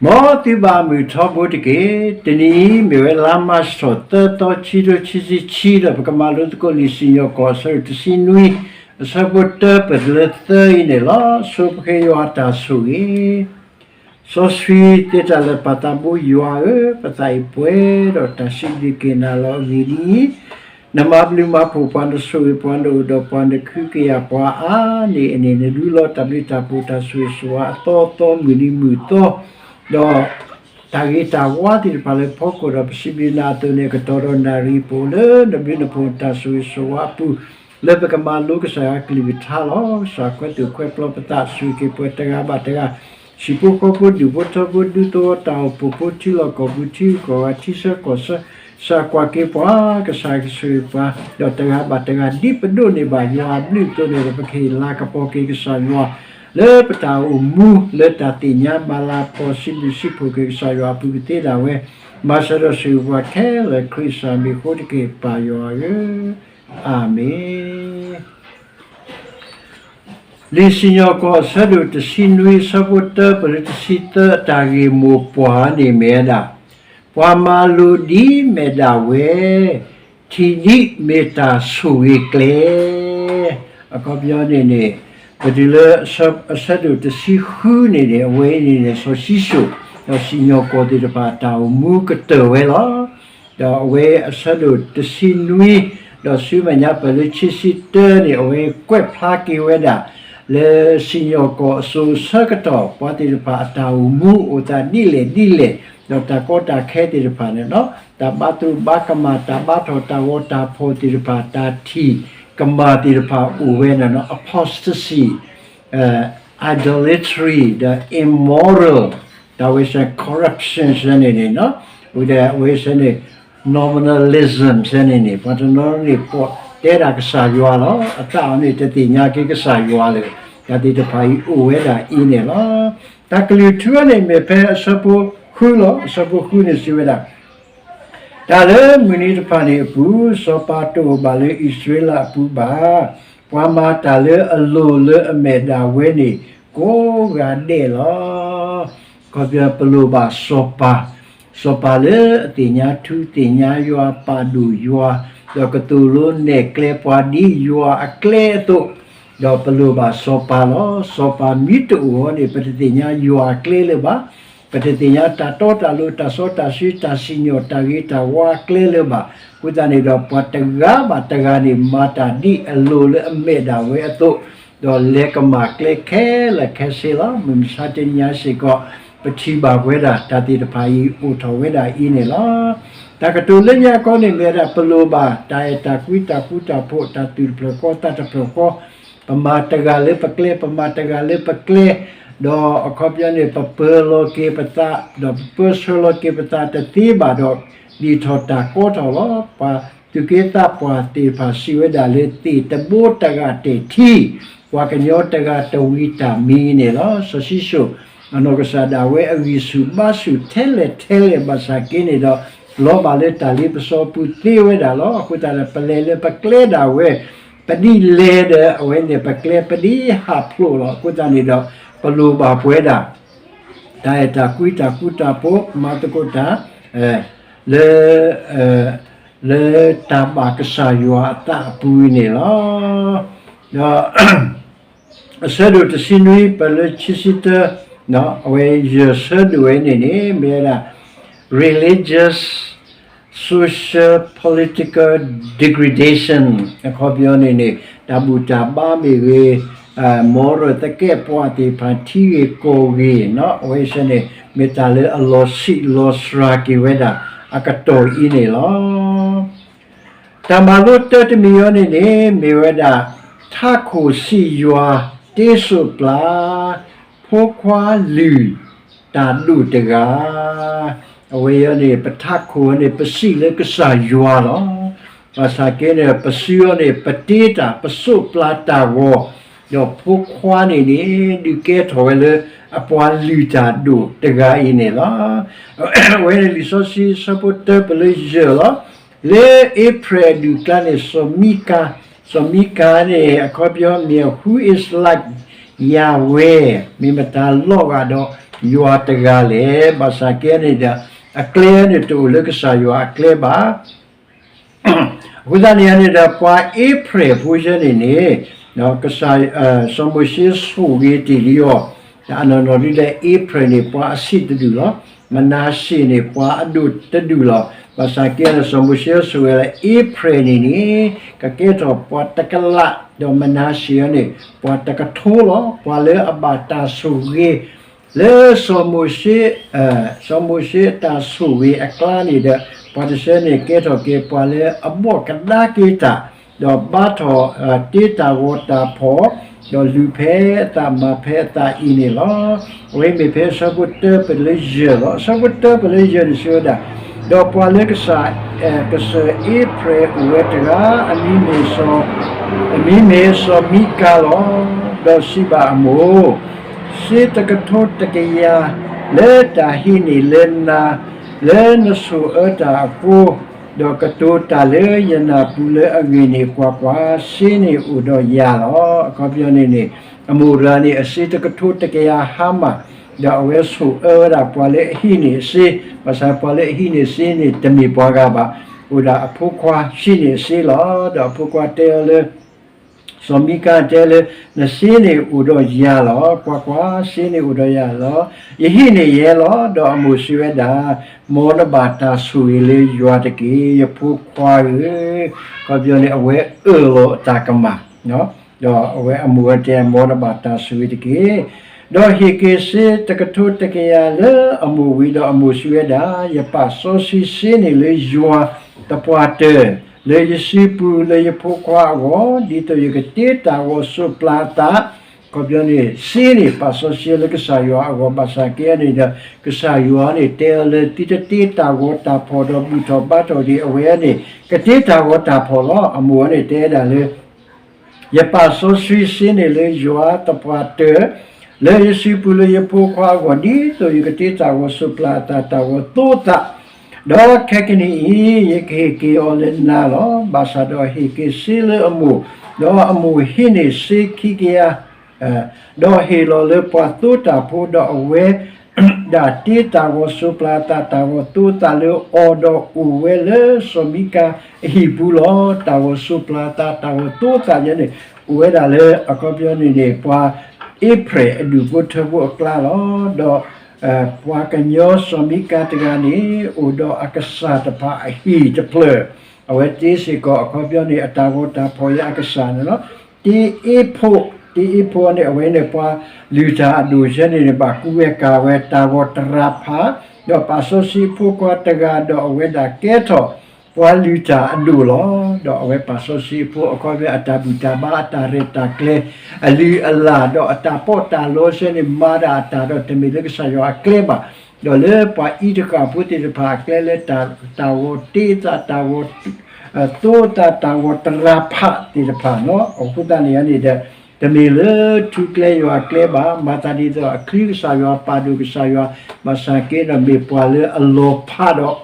မ်သုဘၣ်မုာ်ထီဘိတက့ၢ်. တနံၤအံၤ မ့ၢ်ဝဲလါမၢ်ၡးထီၣ်သၢသီ ခံကထိခံဆံခံ ဒီးပကမၤလိသကိးလံာ်စံၣ်ညီၣ်ကွီၢ် အဆၢဒိၣ်တဆံနွံ အဆၢဖိတၢ ပတုၤလၢသၢအံၤန့ၣ်လီၤ. ဆိပဃ့ယွၤအတၢ်ဆိၣ်ဂ့ၤ စီဆှံသ့တၢ်လၢာ်ပၢ်သးဘိယွၤဧၢ, ပသးအံၤပှဲၤဒီးတၢ်စံးဘျုးက့ၤနၤလီၤအဂ့ၢ်ဒ်အံၤ, နမၤဘျုးမၤဖှိၣ်ပှၤ နဆိၣ်ဂ့ၤပှၤ နအိၣ်ဒီးပှၤ နကဟုကယာ်ပှၤအါန့ၢ်အန့ၣ် နဒုးလီတၢ်ဘျုးတၢ်ဖှိၣ်တၢ်ဆိၣ်ဂ့ၤဆိၣ်ဝါအသီသီ မုၢ်နံၤမုၢ်သီ, ဒီး တၢ်ဂ့ၤတၢ်ဝါသ့ၣ်တဖၣ်လၢဖီခိၣ်ဒီး ပစံးဘျုးနၤအသိးန့ၣ် ကတီၢ်ဒီးနၣ်ရံၣ်ပအိၣ်လၢနဘျုးနဖှိၣ်တၢ်ဆိၣ်ဂ့ၤဆိၣ်ဝါအပူၤ လၢပကမၤလိကစၢ်ယွၤကလုၢ်ကထါလီၤ. ကစၢ်ခွဲးသူၣ်ခွဲးပျီပသး ဆိၣ်ဂ့ၤက့ၤပှၤတဂၤဘၣ်တဂၤ, ဟံၣ်ဖိဃီဖိ ဒူၣ်ဖိထၢဖိ ဒူသဝီတၢ်အိၣ်ဖှိၣ်ဖိ ထံလီၢ်ကီၢ်ပူၤ ထံဂုၤကီၢ်ဂၤ ထံဆၢကီၢ်ဆၢ, ကစၢ်ကွၢ်က့ၤပှၤ, ကစၢ်ကဆိၣ်ဂ့ၤပှၤ, ဒီးတဂၤဘၣ်တဂၤ ဒ်ပဒိးန့ၢ်ဘၣ်ယွၤအဘျုးအသိးန့ၣ် ပကဟ့ၣ်လၤကပီၤက့ၤကစၢ်ယွၤ လၢပတၢ်အိၣ်မူ လၢတၢ်သ့ၣ်ညါမၤလၤကပီၤ စံးဘျုးစံးဖှိၣ်က့ၤကစၢ်ယွၤအပူၤကသ့ဒၣ်ဝဲ, မၤစၢၤဒီးဆိၣ်ဂ့ၤပှၤခဲလၢာ် ခရံာ်ကစၢ်မံၤအဃိတက့ၢ် ပၢ်ယွၤဧၢ, အၤမ့ၣ်. လံာ်စံၣ်ညီၣ်ကွီၢ် အဆၢဒိၣ်တဆံနွံ အဆၢဖိတၢ ပတုၤလၢတဆံသၢ အတၢ်ဂ့ၢ်မိၢ်ပှၢ်န့ၣ်မ့ၢ်ဝဲဒၣ်, ပှၤမၤလိာ်ဒ်မဲာ်ဒၣ်ဝဲ, ထံၣ်ဒ်မ့ၢ်တၢ်ဆိၣ်ဂ့ၤကျဲ အခီပညီန့ၣ်န့ၣ်, ပတုၤလၢအဆၢဒိၣ်တဆံဃုန့ၣ်န့ၣ် အဝဲအံၤန့ၣ်န့ၣ် စီၤၡံၣ်စိၣ်, ဒီးစံၣ်ညီၣ်ကွီၢ်သ့ၣ်တဖၣ် တၢ်အိၣ်မူကတၢၢ်ဝဲလီၤ. ဒီးအဝဲအဆၢဒိၣ်တဆံနွံ, ဒီးဆူမဲာ်ညါပၢၢ်လၢခံဆံတၢန့ၣ် အဝဲကွဲးဖျါက့ၤဝဲဒၣ် လၢစံၣ်ညီၣ်ကွီၢ်အစိၤအဆၢကတီၢ် ပှၤသ့ၣ်တဖၣ်အတၢ်အိၣ်မူအိၣ်သးဒ်လဲၣ်ဒ်လဲၣ်, ဒီးတၢ်ကီတၢ်ခဲသ့ၣ်တဖၣ်န့ၣ်လီၤ. တၢ်ဘါသရူးဘါကမၣ် တၢ်ဘါထီၣ်တၢ်ဂီၤတၢ်ဖီၣ်သ့ၣ်တဖၣ် တၢ်ထံၣ်ကမၣ်သ့ၣ်တဖၣ်အိၣ်ဝဲန့ၣ်လီၤ. Apostasy, idolatry ဒီး immoral တၢ်ဝဲစ့ၢ် corruption စ့ၢ်န့ၣ်န့ၣ်, ဝဲဒၣ်အဝဲစ့ၢ်န့ၣ် nominalism စ့ၢ်န့ၣ်န့ၣ် ပှၤတနီၤန့ၣ် ပီၣ်တဲဒၣ်ကစၢ်ယွၤလီၤ. အသးအီၤန့ၣ် တသ့ၣ်ညါက့ၤကစၢ်ယွၤလၢ တၢ်သ့ၣ်တဖၣ်အံၤအိၣ်ဝဲဒၣ်အံၤန့ၣ်လီၤ. တၢ်ကလုၢ်ထူန့ၣ် မ့ၢ်ဖဲအဆၢဖိဃုလီၤ. အဆၢဖိဃုန့ၣ်စံးဝဲဒၣ် တၢ်လၢမုၢ်နံၤတဖၣ်န့ၣ်အပူၤ စီၤပၤတအိၣ်ဘၣ်လၢအံၣ်စရ့လးအပူၤဘၣ်. ပှၤမၤတၢ်လၢအလိၤလၢအမဲာ်ဒၣ်ဝဲန့ၣ် ကိးဂၤဒဲးလီၤ. ခီဖျိပလိၣ်ဘၣ်စီၤပၤ, စီၤပၤလၢအသ့ၣ်ညါထူသ့ၣ်ညါယွၤ ပာ်ဒိၣ်ယွၤ, ဒီးကသိၣ်လိနဲၣ်ကျဲပှၤဒ်ယွၤအကျဲအသိး, ဒီးပလိၣ်ဘၣ်စီၤပၤလီၤ. စီၤပၤမ့ၢ်တအိၣ်အီၤန့ၣ် ပတသ့ၣ်ညါယွၤအကျဲလၢၤဘၣ်. ပတသ့ၣ်ညါတၢ်တီတၢ်လိၤ တၢ်စီတၢ်ဆှံ တၢ်စံၣ်ညီၣ်တၢ်ဂ့ၤတၢ်ဝါအကျဲလၢၤဘၣ်. အဃိသတးန့ၣ်ဒီး ပှၤတဂၤဘၣ်တဂၤန့ၣ် မၤတၢ်ဒ်အလိၤလၢအမဲာ်ဒၣ်ဝဲအသိး, ဒီးလဲၤကမၣ်ကျဲခဲလၢာ်ခဲဆ့လီၤ. မုၢ်မဆါတနံၤညါစ့ၢ်ကီး ပထံၣ်ဘၣ်ဝဲဒၣ် တၢ်သ့ၣ်တဖၣ်အံၤအိၣ်ထီၣ်ဝဲဒၣ်အံၤန့ၣ်လီၤ. တၢ်ကတိၤလၢညါကီန့ၣ်မ့ၢ်ဝဲဒၣ် ပလိၣ်ဘၣ် တၢ်အဲၣ်တၢ်ကွံ တၢ်ဃူတၢ်ဖိး တၢ်သူၣ်တဖျၢၣ်ဃီ သးတဖျၢၣ်ဃီ, ပမၤတဂၤလၢပကျဲ ပမၤတဂၤလၢပကျဲ, ဒီးအခီပညီန့ၣ် ပပၢၤလီၤက့ၤပသး ဒီးပပၢဆှၢလီၤက့ၤပသးတသ့ဘၣ်ဒီး ဒ်ထီၣ်တၢ်ကီထီၣ်လီၤ. ပှၤသူၣ်က့သးပှၢ်သ့ၣ်တဖၣ်စံးဝဲဒၣ်လၢ သ့ၣ်တဘိတဂၤတဲာ်ထံ ပှၤကညီတဂၤတဝံၤတၢ်မံန့ၣ်လီၤ. စီၤၡံၣ်စိၣ် အနီၢ်ကစၢ်ဒၣ်ဝဲအဂံၢ်ဆူၣ်ဘါဆူၣ်ထဲလဲၣ်ထဲလဲၣ်ဘၣ်ဆၣ်က့န့ၣ်ဒီး လီၤဘၣ်လၢတၢ်လ့ပစီပူၤသ့ဝဲဒၣ်လီၤ. အဃိသတးဒီး ပလဲၤလၢပကျဲဒၣ်ဝဲ ပဒ်လဲၣ်ဒီး အဝဲန့ၣ်ပကျဲပဒ်ဟးဖျိးလီၤ. အဃိသတးန့ၣ်ဒီး ပလိၣ်ဘၣ်ပဝဲဒၣ် တၢ်အဲၣ်တၢ်ကွံ တၢ်ဃူတၢ်ဖိး မၤသကိးတၢ် လၢ လၢတၢ်ဘၣ်ကစၢ်ယွၤအသးအပူၤအံၤန့ၣ်လီၤ. ဒီး အဆၢဒိၣ်တဆံနွံ ပလၢခံဆံတၢ အဝဲယဲၢ်ဆၢဒိၣ်ဝဲန့ၣ်န့ၣ် မ့ၢ်ဝဲဒၣ် religious, social, political degradation အခီပညီန့ၣ်န့ၣ် တၢ်ဘူၣ်တၢ်ဘါမ့ၢ်ဂ့ၤ, မီရၢၢ်သကဲးပဝးသ့ၣ်တဖၣ် ထံဂ့ၢ်ကီၢ်ဂ့ၢ် အဝဲစ့ၢ်န့ၣ် မ့ၢ်တၢ်လၢအလီၤဆံးလီၤစှၤက့ၤဝဲဒၣ် အကတီၢ်အံၤန့ၣ်လီၤ. တၢ်မၤလိတၢတမံၤအံၤန့ၣ်န့ၣ် မ့ၢ်ဝဲဒၣ် ထးခိၣ်စံးယွၤ တ့စိးပျၢ် ဖိခွါလုၢ်တၢ်ဒိၣ်တဂၤ, အဝဲအံၤန့ၣ် ပထးခိၣ်အံၤန့ၣ် ပစံးလၢကစၢ်ယွၤလီၤ. ဘၣ်ဆၣ်က့န့ၣ် ပစုအီၤန့ၣ် ပတ့တၢ် ပစိးပျၢ်တၢ်ဂီၤ, ဒီးဖိခွါန့ၣ်န့ၣ် ဒုးကဲထီၣ်ဝဲလၢအပှၤလုၢ်တၢ်ဒိၣ်တဂၤအံၤန့ၣ်လီၤ. အဝဲန့ၣ်လံာ်စီဆှံဆၢဖိတၢပလၢယဲၢ်လီၤ. လၢအ့ဖြဲၣ်အဒူၣ်အကျါန့ၣ် စီၤမံကၤ, စီၤမံကၤန့ၣ် အခီပညီမ့ၢ် Who is like Yahweh မ့ၢ်မတၤလီၤဂာ်ဒီး ယွၤတဂၤလဲၣ်. ဘၣ်ဆၣ်က့န့ၣ်ဒီး အကျဲန့ၣ်တအိၣ်လၢကစၢ်ယွၤအကျဲဘၣ်. အဃိသတးန့ၣ်န့ၣ်ဒီး ပှၤအ့ဖရဲၣ်ဖိဆၢန့ၣ်န့ၣ် ကစၢ် စီၤမိၤၡ့ဆိၣ်ဂ့ၤတ့ၢ်လံအီၤ, ဒီးအနီၢ်နီၢ်ဒုဒီး အ့ဖရဲၣ်န့ၣ် ပှၤအဆံးတဒူၣ်လီၤ. မနၤၡ့ၣ်န့ၣ် ပှၤအဒိၣ်တဒူၣ်လီၤ. ဘၣ်ဆၣ်က့န့ၣ် စီၤမိၤၡ့ဆိၣ်ဂ့ၤလၢ အ့ဖရဲၣ်န့ၣ်န့ၣ် ကကဲထီၣ်ပှၤတကလး, ဒီးမနၤၡ့ၣ်အန့ၣ် ပှၤတကထိလီၤ. ပှၤလၢအဘၣ်တၢ်ဆိၣ်ဂ့ၤ လၢစီၤမိၤၡ့ စီၤမိၤၡ့အတၢ်ဆိၣ်ဂ့ၤအကျါန့ၣ်ဒီး ပှၤတဆၢန့ၣ်ကဲထီၣ်က့ၤပှၤလၢအဘီၣ်ကဒါက့ၤတၢ်, ဒီးဘါထီၣ် တ့တၢ်ဂီၤတၢ်ဖီၣ်, ဒီးလူၤဖဲအသးမၤဖဲအသးအံၤန့ၣ်လီၤ. အဝဲမ့ၢ်ဖဲအဆၢဖိတၢပလၢယဲၢ်လီၤ. အဆၢဖိတၢပလၢယဲၢ်န့ၣ်စံးဝဲဒၣ်, ဒီးပှၤလၢကစၢ် ကစၢၢ်အ့ဖရဲၣ်အိၣ်ဝဲတဂၤ အမံၤမ့ၢ်စီၤ အမံၤမ့ၢ်စီၤမံကၤလီၤ. ဒီးစံးဘၣ်အမိၢ်, စ့တကထိတကယၤ လၢတၢ်ဟံးန့ၢ်လၢနၤ လၢနဆိၣ်အၢတၢ်အဃိ, ဒီးကတိၤတၢ်လၢယနၢ်ပူၤလၢအဂ့ၢ်န့ၣ်, ကွၢ်ကွၢ်, စ့န့ၣ်အိၣ်ဒီးယၤလီၤ. အခီပညီန့ၣ်န့ၣ် အမိၢ်ရၤန့ၣ် အစ့တကထိတကယၤဟါမၢ်, ဒီးအဝဲဆိၣ်အၢဝဲဒၣ်ပှၤလၢအဟံးန့ၢ်အစ့, ဘၣ်ဆၣ်ပှၤလၢအဟံးန့ၢ်စ့န့ၣ် တမ့ၢ်ပှၤဂၤဘၣ်, အိၣ်ဒၣ်အဖိခွါဟံးန့ၢ်အစ့လီၤ. ဒီးအဖိခွါတဲအီၤလၢ စီၤမံကၤတဲလၢ နစ့န့ၣ်အိၣ်ဒီးယၤလီၤ. ကွၢ်ကွၢ်, စ့န့ၣ်အိၣ်ဒီးယၤလီၤ. ယဟံးန့ၢ်ယဲလီၤ. ဒီးအမိၢ်စံးဝဲဒၣ်, မ်နဘၣ်တၢ်ဆိၣ်ဂ့ၤလၢယွၤတက့ၢ်, ယဖိခွါဧၢ. အခီပညီန့ၣ် အဝဲအၢၣ်လီၤအတၢ်ကမၣ်, ဒီးအဝဲအမိၢ်ဝဲတဲ မ်နဘၣ်တၢ်ဆိၣ်ဂ့ၤတက့ၢ်. ဒီးဟ့ၣ်က့ၤစ့တကထိတကယၤလၢအမိၢ်ဝံၤ, ဒီးအမိၢ်စံးဝဲဒၣ်, ယပာ်စီဆှံစ့န့ၣ်လၢယွၤသပှၢ်တၢၢ် လၢယစုပူၤလၢယဖိခွါအဂီၢ်, ဒ်သိးယကတ့တၢ်ဂီၤစိးပျၤအသး. အခီပညီန့ၣ် စ့န့ၣ်ပာ်စီဆှံလၢကစၢ်ယွၤအဂီၢ်, ဘၣ်ဆၣ်က့န့ၣ်ဒီး ကစၢ်ယွၤန့ၣ်တဲအီၤလၢ သုတတ့တၢ်ဂီၤတၢ်ဖီၣ်ဒီးဘူၣ်ထီၣ်ဘါထီၣ်ဒံးအဝဲန့ၣ် ကတ့တၢ်ဂီၤတၢ်ဖီၣ်လီၤ. အမိၢ်န့ၣ်တဲဒၣ်လၢ ယပာ်စီဆှံစ့န့ၣ်လၢယွၤသပှၢ်တၢၢ် လၢယစုပူၤလၢယဖိခွါအဂီၢ်, ဒ်သိးယကတ့တၢ်ဂီၤစိးပျၤအသး တၢ်ဂီၤသိသး, ဒီးခဲကနံၣ်အံၤ ယကဟ့ၣ်က့ၤအီၤလၢနၤလီၤ. ဘၣ်ဆၣ်ဒီးဟ့ၣ်က့ၤစ့လၢအမိၢ်, ဒီးအမိၢ်ဟံးန့ၢ်စ့ခံကယၤ ဒီးဟ့ၣ်လီၤလၢပှၤသိတၢ်ဖိ, ဒီးအဝဲဒၣ်တ့တၢ်ဂီၤစိးပျၤအသး တၢ်ဂီၤသိသးလၢအီၤ, ဒီးအိၣ်ဝဲလၢစီၤမံကၤအဟံၣ်ပူၤလီၤ. တၢ်ဂီၤစိးပျၤအသး တၢ်ဂီၤသိသးယဲန့ၣ် အိၣ်ဝဲဒၣ်လၢအခီပညီန့ၣ်န့ၣ် ပှၤအ့ဖရဲၣ်အဒူၣ်ဖိထၢဖိအကျါလီၤ. ဒီး ပှၤကညီစီၤမံကၤတဂၤန့ၣ် အိၣ်ဒီးအကစၢ်တဖၣ်အဟံၣ်တဖျၢၣ်, အဝဲတ့စ့ၢ်ကီးအခီပညီန့ၣ် အတၢ်ဂီၤတၢ်ဖီၣ်ယဲအကစၢ်န့ၣ်လီၤ. တ့အ့ဖိ, တ့အ့ဖိန့ၣ် အဝဲန့ၣ်ပှၤလုၢ်တၢ်အဒိၣ်ဆၢန့ၣ်န့ၣ် ဘၣ်ကူဝဲကၤဝဲတၢ်ဂီၤတရၤဖး, ဒီးပာ်စီဆှံအဖိခွါတဂၤ ဒီးအဝဲဒၣ်ကဲထီၣ်ပှၤလုၢ်တၢ်အဒိၣ်လီၤ. ဒီးအဝဲပာ်စီဆှံအဖိအခီပညီအတၢ်ဘူၣ်တၢ်ဘါအတၢ်ရဲၣ်တၢ်ကျဲၤ အလုၢ်အလၢ် ဒီးအတၢ်ပီးတၢ်လီဆၢန့ၣ် မၤဒၣ်အတၢ်ဒီးတမ့ၢ်လၢကစၢ်ယွၤအကျဲဘၣ်. ဒီးလၢပှၤအံးတဃာ်ဖိသ့ၣ်တဖၣ်အကျဲလၢ တၢ်ဂီၤတ့သး တၢ်ဂီၤ သိသး တၢ်ဂီၤတရၤဖးသ့ၣ်တဖၣ်န့ၣ်လီၤ. အဃိသတးန့ၣ်န့ၣ်ဒီး တမ့ၢ်လၢထူကျဲယွၤအကျဲဘၣ်, မၤသးဒ်သိးအချံကစၢ်ယွၤပာ်ဒိၣ်ကစၢ်ယွၤ, ဘၣ်ဆၣ်က့ဒီးမ့ၢ်ပှၤလၢအလီၤဖးဒီး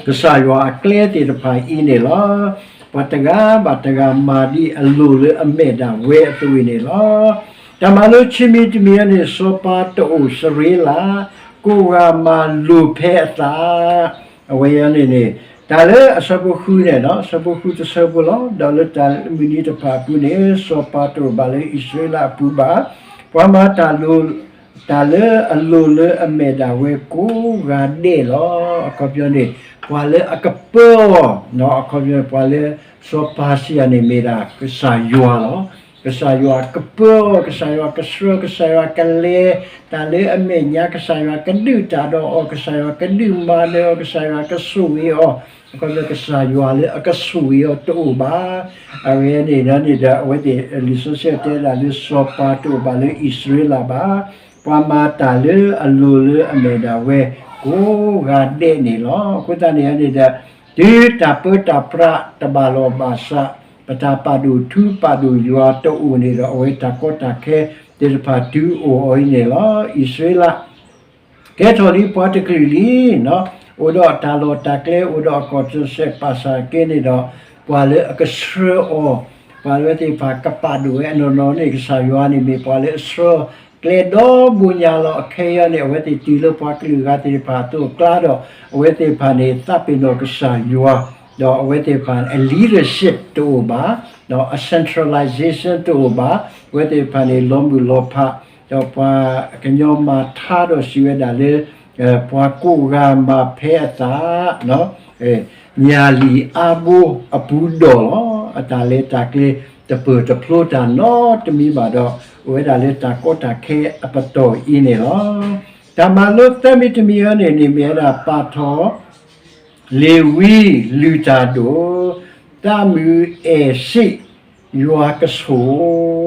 ကစၢ်ယွၤအကျဲသ့ၣ်တဖၣ်အံၤန့ၣ်လီၤ. ပှၤတဂၤဘၣ်တဂၤမၤဒ်အလိၣ်လၢအမဲာ်ဒၣ်ဝဲအသိးအံၤန့ၣ်လီၤ. တၢ်မၤလိခံမံၤတမံၤအံၤန့ၣ် စီၤပၤတအိၣ်စရ့လး, ကိးဂၤမၤလိာ်ဖဲအသး အဝဲအံၤန့ၣ်န့ၣ် တၢ်လၢအဆၢဖိဃုန့ၣ်လီၤ, အဆၢဖိဃုတဆၢဖိလီၤ. ဒီးလၢတၢ်မုၢ်နံၤတဖၣ်အပူၤန့ၣ် စီၤပၤတအိၣ်ဘၣ်လၢအံၣ်စရ့လးအပူၤဘၣ်. ပှၤမၤတၢ်လိၤ တၢ်လၢအလိၤလၢအမဲာ်ဒၣ်ဝဲကိးဂၤဒဲးလီၤ. အခီပညီန့ၣ် ပှၤလၢအကပၢအီၤ, အခီပညီန့ၣ် ပှၤလၢ စီၤပၤစံးယၤန့ၣ် မ့ၢ်ဒၣ်ကစၢ်ယွၤလီၤ. ကစၢ်ယွၤကပၢအီၤ, ကစၢ်ယွၤကဆှၢ, ကစၢ်ယွၤကလဲၤ တၢ်လၢအမဲာ်ညါ, ကစၢ်ယွၤကဒုးတၢ်ဒီးအီၤ, ကစၢ်ယွၤကဒုးမၤနၢၤအီၤ, ကစၢ်ယွၤကဆိၣ်ဂ့ၤအီၤ, အခီပညီကစၢ်ယွၤလၢအကဆိၣ်ဂ့ၤအီၤတအိၣ်ဘၣ်. အဝဲန့ၣ်န့ၣ်ဒီး အဝဲသ့ၣ်လံာ်စီဆှံတဲဒၣ်လၢစီၤပၤတအိၣ်ဘၣ်လၢအံၣ်စရ့လးဘၣ်. ပှၤမၤတၢ်လၢအလိၤလၢအမဲာ်ဒၣ်ဝဲကိးဂၤဒဲးန့ၣ်လီၤ. အဃိသတးန့ၣ်န့ၣ်ဒီး တုၤတၢ်ပၢတၢ်ပြးတဘၣ်လီၢ်ဘၣ်စး ပတၢ်ပာ်ဒိၣ်ထူပာ်ဒိၣ်ယွၤတအိၣ်န့ၣ်ဒီး အဝဲတၢ်ကီတၢ်ခဲသ့ၣ်တဖၣ်တုၤအိၣ်အီၤအံၤန့ၣ်လီၤ. အံၣ်စရ့လး ကဲထီၣ်လံပှၤတကလုာ်လံ, အိၣ်ဒီးအတၢ်လီၢ်တၢ်ကျဲ အိၣ်ဒီးအကီၢ်တစဲးပာ်စၢ်ကဲန့ၣ်ဒီး ပှၤလၢအကဆှၢအီၤ, ပှၤလၢသ့ၣ်တဖၣ်ကပာ်ဒိၣ်ဝဲအနီၢ်နီၢ်န့ၣ် ကစၢ်ယွၤန့ၣ်မ့ၢ်ပှၤလၢအဆှၢ ကျဲဒီဘိညါလီၤ. အခဲအံၤန့ၣ် အဝဲသ့ၣ်တုၤလၢပှၤကလုာ်ဂၤသ့ၣ်တဖၣ်အသိးအကျါဒီး အဝဲသ့ၣ်တဖၣ်န့ၣ် သးပ့ၤနီၣ်ကစၢ်ယွၤ, ဒီးအဝဲသ့ၣ်တဖၣ် leadership တအိၣ်ဘၣ်, ဒီးအ centralization တအိၣ်ဘၣ်, အဝဲသ့ၣ်တဖၣ်န့ၣ် လီၤမုၢ်လီၤဖး, ဒီးပှၤကညီမၤထါဒီးစံးဝဲဒၣ်လၢ ပှၤကိးဂၤမၤဖဲအသး ညၣ်လံၣ်အါဘိအပူၤဒီးလီၤ. အတၢ်လဲၤတၢ်ကျဲၤတပၢၢ်တဖျိတၢ်နီတမံၤဘၣ်ဒီး အိၣ်ဝဲဒၣ်လၢတၢ်ကီတၢ်ခဲအပတီၢ်အံၤန့ၣ်လီၤ. တၢ်မၤလိသၢမံၤတမံၤအံၤန့ၣ်န့ၣ် မ့ၢ်ဝဲဒၣ်ပာ်ထီၣ် လ့ၤဝံလုၢ်တၢ်ဒိၣ်, တၢ်မုၢ်အဲၣ်စ့ၣ် ယွၤကဆိၣ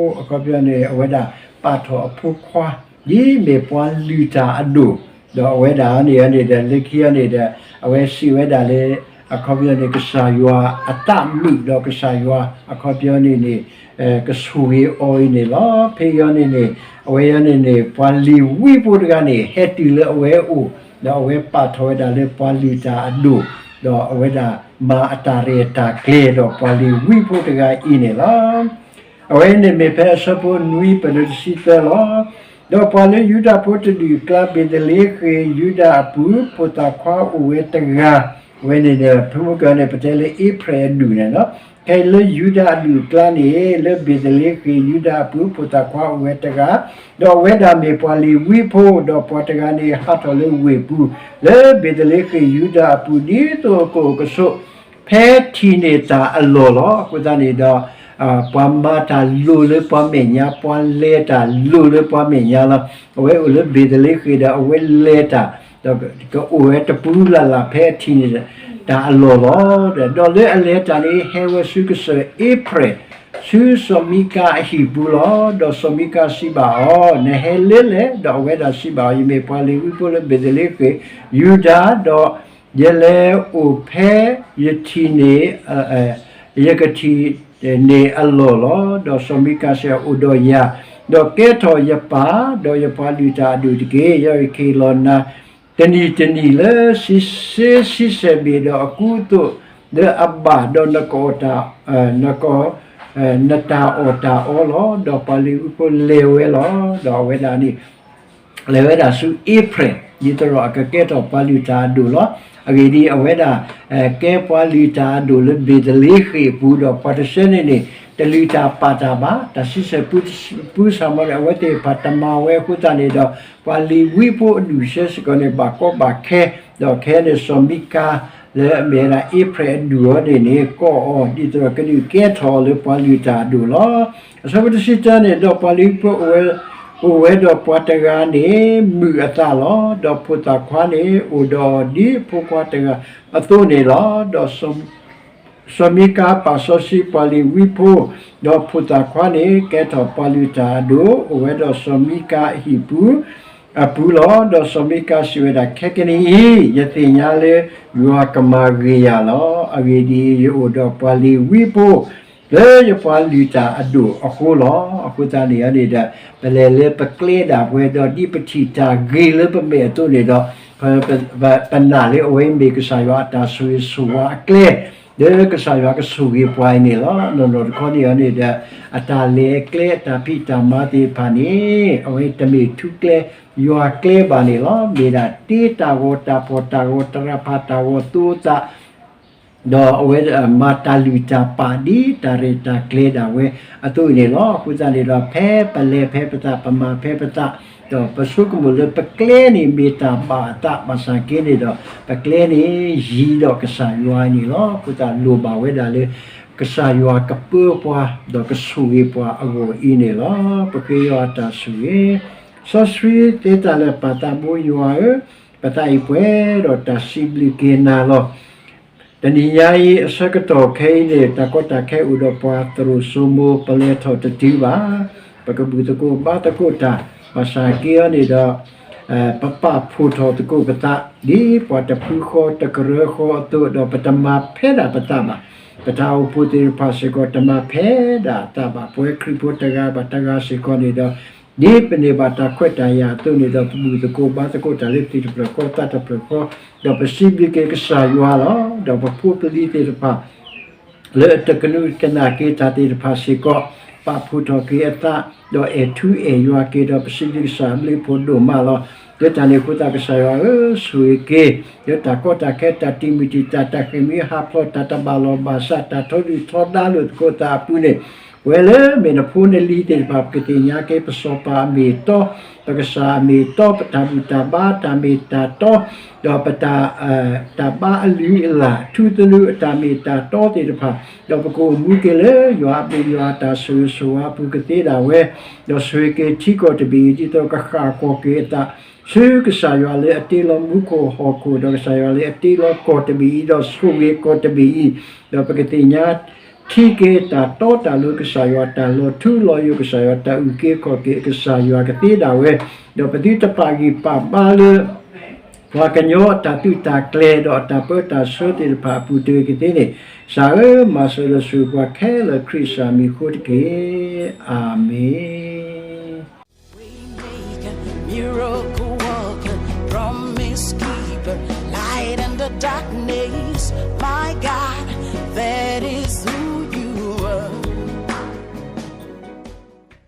်, အခီပညီန့ၣ် အဝဲဒၣ်ပာ်ထီၣ်အဖိခွါ ဒ်မ့ၢ်ပှၤလုၢ်တၢ်အဒိၣ်, ဒီးအဝဲဒၣ်န့ၣ်န့ၣ်ဒီး လၢခံအံၤန့ၣ်ဒီး အဝဲစံးဝဲဒၣ်လၢ အခီပညီန့ၣ် ကစၢ်ယွၤအသးမုာ်ဒီးကစၢ်ယွၤ အခီပညီန့ၣ်န့ၣ် ကဆိၣ်ဂ့ၤအီၤအံၤန့ၣ်လီၤ. ဖဲအံၤန့ၣ်န့ၣ် အဝဲအံၤန့ၣ်န့ၣ် ပှၤလ့ၤဝံဖိတဂၤန့ၣ် ဟဲတုၤလၢအဝဲအအိၣ်, ဒီးအဝဲပာ်ထီၣ်ဝဲဒၣ်လၢပှၤလုၢ်တၢ်အဒိၣ်, ဒီးအဝဲဒၣ်မၤအတၢ်ရဲၣ်တၢ်ကျဲၤဒီးပှၤလ့ၤဝံဖိတဂၤအံၤန့ၣ်လီၤ. အဝဲန့ၣ်မ့ၢ်ဖဲအဆၢဖိနွံပတုၤလၢတဆံသၢလီၤ. ဒီးပှၤလၢယူဒၤဖိတဒူၣ်အကျါ ဘ့းသလ့ဃ့ၣ်ယူဒၤအပူၤ ဖိသၣ်ခွါအိၣ်ဝဲတဂၤ, အဝဲန့ၣ်ဒီး ဖဲမုၢ်ကီၢ်န့ၣ် ပတဲလၢအ့ဖြ့ၣ်အဒူၣ်န့ၣ်လီၤ. ခဲအံၤလၢယူဒၤအဒူၣ်အကျါန့ၣ် လၢဘ့းသလ့ဃ့ၣ်ယူဒၤအပူၤ ဖိသၣ်ခွါအိၣ်ဝဲတဂၤ, ဒီးအဝဲဒၣ်မ့ၢ်ပှၤလ့ၤဝံဖိ, ဒီးပှၤတဂၤန့ၣ်ဟးထီၣ်လၢဝ့ၢ်ပူၤ လၢဘ့းသလ့ဃ့ၣ်ယူဒၤအပူၤ ဒ်သိးအကအိၣ်ကဆိး ဖဲထံၣ်န့ၢ်တၢ်အလီၢ်လီၤ. အဃိသတးန့ၣ်ဒီး ပှၤမၤတၢ်လိၤလၢပှၤမဲာ်ညါ, ပှၤလဲၤတၢ်လိၤလၢပှၤမဲာ်ညါလီၤ. အဝဲအိၣ်လၢဘ့းသလ့ဃ့ၣ်ဒီး အဝဲလဲၤတၢ်, ဒီးကအိၣ်ဝဲတပူၤလၢ်လၢ် ဖဲထံၣ်န့ၢ်တၢ်အလီၢ်လီၤ. ဒီးလၢအလဲၤတၢ်န့ၣ် ဟဲဝဲဆူကစၢၢ်အ့ဖြ့ၣ်, ဆူစီၤမံကၤအဟံၣ်ပူၤလီၤ. ဒီးစီၤမံကၤစံးဘၣ်အီၤ, နဟဲလၢလဲၣ်. ဒီးအဝဲဒၣ်စံးဘၣ်အီၤ, ယမ့ၢ်ပှၤလ့ၤဝံဖိလၢဘ့းသလ့ဃ့ၣ်ယူဒၤ, ဒီး ယလဲၤအိၣ်ဖဲယထံၣ်န့ၢ်, ယကထံၣ်န့ၢ်အလီၢ်လီၤ. ဒီးစီၤမံကၤစံး, အိၣ်ဒီးယၤ, ဒီးကဲထီၣ်ယပၢ်ဒီးယပှၤလုၢ်တၢ်အဒိၣ်တက့ၢ်. ယကဟ့ၣ်လီၤနၤ တနံၤတနံၤလၢဆံဆ့ဆံဆဲၣ်ဘ့ၣ်ဒီးအကူအသိးလၢအဘၣ်, ဒီးနကအီၣ်တၢ်, နက, နတၢ်အီၣ်တၢ်အီလီၤ. ဒီးပှၤလ့ၤဝံဖိလဲၤဝဲလီၤ. ဒီးအဝဲဒၣ်န့ၣ် လဲၤဝဲဒၣ်ဆူအ့ဖြ့ၣ်, ဒ်သိးဒီးအကကဲထီၣ်ပှၤလုၢ်တၢ်အဒိၣ်လီၤ. အဂ့ၢ်ဒ်အံၤ, အဝဲဒၣ် ကဲပှၤလုၢ်တၢ်အဒိၣ်လၢဘ့းသလ့ဃ့ၣ်အပူၤ, ဒီးပှၤတဆၢန့ၣ်န့ၣ် တလုၢ်တၢ်ပာ်တၢ်ဘၣ်, တၢ်ဆံဆဲၣ်ပူဆၣ်မီၤန့ၣ် အဝဲသ့ၣ်တဖၣ်တမၤဝဲအဃိသတးန့ၣ်ဒီး ပှၤလ့ၤဝံဖိအဒူၣ်ဆၢစ့ၢ်ကီးန့ၣ် ဘၣ်ကီဘၣ်ခဲ, ဒီးခဲအံၤန့ၣ် စီၤမံကၤ လၢအမ့ၢ်ဝဲဒၣ်အ့ဖြ့ၣ်အဒူၣ်အီၤန့ၣ်န့ၣ် ကိးအီၤဒ်သိးဒီးကဒုးကဲထီၣ်အီၤလၢပှၤလုၢ်တၢ်အဒိၣ်လီၤ. အဆၢဖိတဆံတၢန့ၣ်, ဒီးပှၤလ့ၤဝံဖိ အိၣ်ဝဲဒီးပှၤတဂၤန့ၣ် မုာ်အသးလီၤ. ဒီးဖိသၣ်ခွါန့ၣ် အိၣ်ဒီးအီၤဒ်ဖိခွါတဂၤအသိးန့ၣ်လီၤ. ဒီး စီၤမံကၤပာ်စီဆှံပှၤလ့ၤဝံဖိ, ဒီးဖိသၣ်ခွါန့ၣ် ကဲထီၣ်ပှၤလုၢ်တၢ်အဒိၣ်, အိၣ်ဝဲဒီးစီၤမံကၤအဟံၣ်ပူၤ အပူၤလီၤ. ဒီးစီၤမံကၤစံးဝဲဒၣ်, ခဲကနံၣ်အံၤ ယသ့ၣ်ညါလၢယွၤကမၤဂ့ၤယၤလီၤ. အဂ့ၢ်ဒ်အံၤ, ယအိၣ်ဒီးပှၤလ့ၤဝံဖိ လၢယပှၤလုၢ်တၢ်အဒိၣ်အဃိလီၤ. အဃိသတးန့ၣ်န့ၣ်ဒီး ပလဲၤလၢပကျဲဒၣ်ပှဲၤဒီး ဒ်ပထံၣ်တၢ်ဂ့ၤလၢပမဲာ်အသိးန့ၣ်ဒီး ပ, ပ, ပနာ်လၢအဝဲမ့ၢ်ကစၢ်ယွၤအတၢ်ဆိၣ်ဂ့ၤဆိၣ်ဝါအကျဲ, လၢကစၢ်ယွၤကဆိၣ်ဂ့ၤပှၤအံၤန့ၣ်လီၤ. နီၢ်နီၢ်တခီန့ၣ်န့ၣ်ဒီး အတၢ်လဲၤအကျဲ အတၢ်ဖံးတၢ်မၤသ့ၣ်တဖၣ်န့ၣ် အဝဲတမ့ၢ်ထူကျဲယွၤကျဲဘၣ်န့ၣ်လီၤ. မ့ၢ်ဒၣ်တ့တၢ်ဂီၤ တၢ်ဖှီၣ်တၢ်ဂီၤ တရၣ်ဖးတၢ်ဂီၤ သိသး ဒီးအဝဲမၤတၢ်လုၢ်တၢ်ပာ်ဒ်တၢ်ရဲၣ်တၢ်ကျဲၤဒၣ်ဝဲအသိးအံၤန့ၣ်လီၤ. အဃိသတးန့ၣ်ဒီး ဖဲပလဲၤဖဲပသး ပမၤဖဲပသး, ဒီးပဆိကမိၣ်လၢပကျဲန့ၣ်မ့ၢ်တၢ်ဘၣ်အသးဘၣ်ဆၣ်က့န့ၣ်ဒီး ပကျဲန့ၣ်ယံၤဒီးကစၢ်ယွၤန့ၣ်လီၤ. အဃိသတးလိၣ်ဘၣ်ဝဲဒၣ်လၢ ကစၢ်ယွၤကပၢပှၤ ဒီးကဆိၣ်ဂ့ၤပှၤအဂီၢ်အံၤန့ၣ်လီၤ. ပဃ့ယွၤအတၢ်ဆိၣ်ဂ့ၤ စီဆှံသ့တၢ်လၢာ်ပၢ်သးဘိယွၤဧၢ, ပသးအံၤပှဲၤဒီးတၢ်စံးဘျုးက့ၤနၤလီၤ. တနံၤညါအံၤ အဆၢကတီၢ်ခဲအံၤန့ၣ် တၢ်ကီတၢ်ခဲအိၣ်ဒီးပှၤသရိာ်စိမိၤ ပလဲၤထီၣ်တတုၤဘၣ်. ပကဘူၣ်သကိးဘါသကိးတၢ် ဘၣ်ဆၣ်က့အံၤန့ၣ်ဒီး ပပာ်ဖှိၣ်ထီၣ်သကိးပသး ဒ်ပှၤတဖုဃီတကရၢဃီအသိး ဒီးပတမၤဖဲဒၣ်ပသးဘၣ်. ပတၢ်အိၣ်ဖှိၣ်သ့ၣ်တဖၣ်စ့ၢ်ကီး တမၤဖဲဒၣ်အသးဘၣ်. ပဝဲခရံာ်ဖိတဂၤဘၣ်တဂၤစ့ၢ်ကီးန့ၣ်ဒီး ဒ်ပန့ၢ်ဘၣ်တၢ်ခွဲးတၢ်ယာ်အသိးန့ၣ်ဒီး ပဘူၣ်သကိးဘါသကိးတၢ်လၢသ့ၣ်တဖျၢၣ်ဃီသးတဖျၢၣ်ဃီ, ဒီးပစံးဘျုးက့ၤကစၢ်ယွၤလီၤ. ဒီးပဖိပလံၤသ့ၣ်တဖၣ် လၢအတကနူးကနၣ်က့ၤတၢ်သ့ၣ်တဖၣ်စ့ၢ်ကီး ပာ်ဖှိၣ်ထီၣ်က့ၤအသး, ဒီးအဲၣ်ထူအဲၣ်ယွၤက့ၤဒီး ပစံးဘျုးကစၢ်အဘျုးအဖှိၣ်ဒိၣ်မးလီၤ. လၢတၢ်န့ၣ်အဃိသတး ကစၢ်ယွၤဧၢ, ဆိၣ်ဂ့ၤက့ၤ လၢတၢ်ကီတၢ်ခဲ တၢ်တံာ်မုၢ်တံာ်တာ် တၢ်ဃ့ၢ်မှံဟးဖျိး တၢ်တဘၣ်လီၢ်ဘၣ်စး တၢ်ထီဒုၣ်ထီဒါလိာ်သကိးသးအပူၤန့ၣ်, ပဝဲလၢမ့ၢ်နဖိနလံၤသ့ၣ်တဖၣ် ပကသ့ၣ်ညါက့ၤ ပစီၤပၤအမ့ၢ်အတီ, ပကစၢ်အမ့ၢ်အတီ, ပတၢ်ဘူၣ်တၢ်ဘါတၢ်မ့ၢ်တၢ်တီ, ဒီးပတၢ် တၢ်ဘါအလုၢ်အလၢ် ထူသနူအတၢ်မ့ၢ်တၢ်တီသ့ၣ်တဖၣ်, ဒီးပကအိၣ်မူက့ၤလၢယွၤအဘျုးယွၤအတၢ်ဆိၣ်ဂ့ၤဆိၣ်ဝါအပူၤကသ့ဒၣ်ဝဲ, ဒီးဆိၣ်ဂ့ၤက့ၤထံကီၢ်တဘ့ၣ်အံၤ ဒ်သိးကဃၣ်ကွီၢ်က့ၤအသး ဆူကစၢ်ယွၤလၢအတ့လီၤမူခိၣ်ဟီၣ်ခိၣ်, ဒီးကစၢ်ယွၤလၢအတ့လီၤကီၢ်တဘ့ၣ်အံၤ, ဒီးဆိၣ်ဂ့ၤကီၢ်တဘ့ၣ်အံၤ, ဒီးပကသ့ၣ်ညါ ထံက့ၤတၢ်တီတၢ်လိၤကစၢ်ယွၤ, တၢ်လီၤထူလီၤယိာ်ကစၢ်ယွၤ, တၢ်အုၣ်က့ၤခီၣ်က့ၤကစၢ်ယွၤကသ့ဒၣ်ဝဲ, ဒီးပသုတပာ်ဂံၢ်ပာ်ဘါလၢ ပှၤကညီအတၢ်သုးတၢ်ကျဲၤ ဒီးအတၢ်ပၢတၢ်ဆှၢသ့ၣ်တဖၣ်အပူၤတဂ့ၤကသ့န့ၣ်, ကစၢ်ဧၢ, မၤစၢၤဒီးဆိၣ်ဂ့ၤပှၤခဲလၢာ်ခရံာ်ကစၢ်မံၤအဃိတက့ၢ်. အၤမ့ၣ်. Waymaker, miracle worker, promise keeper, light in the darkness, my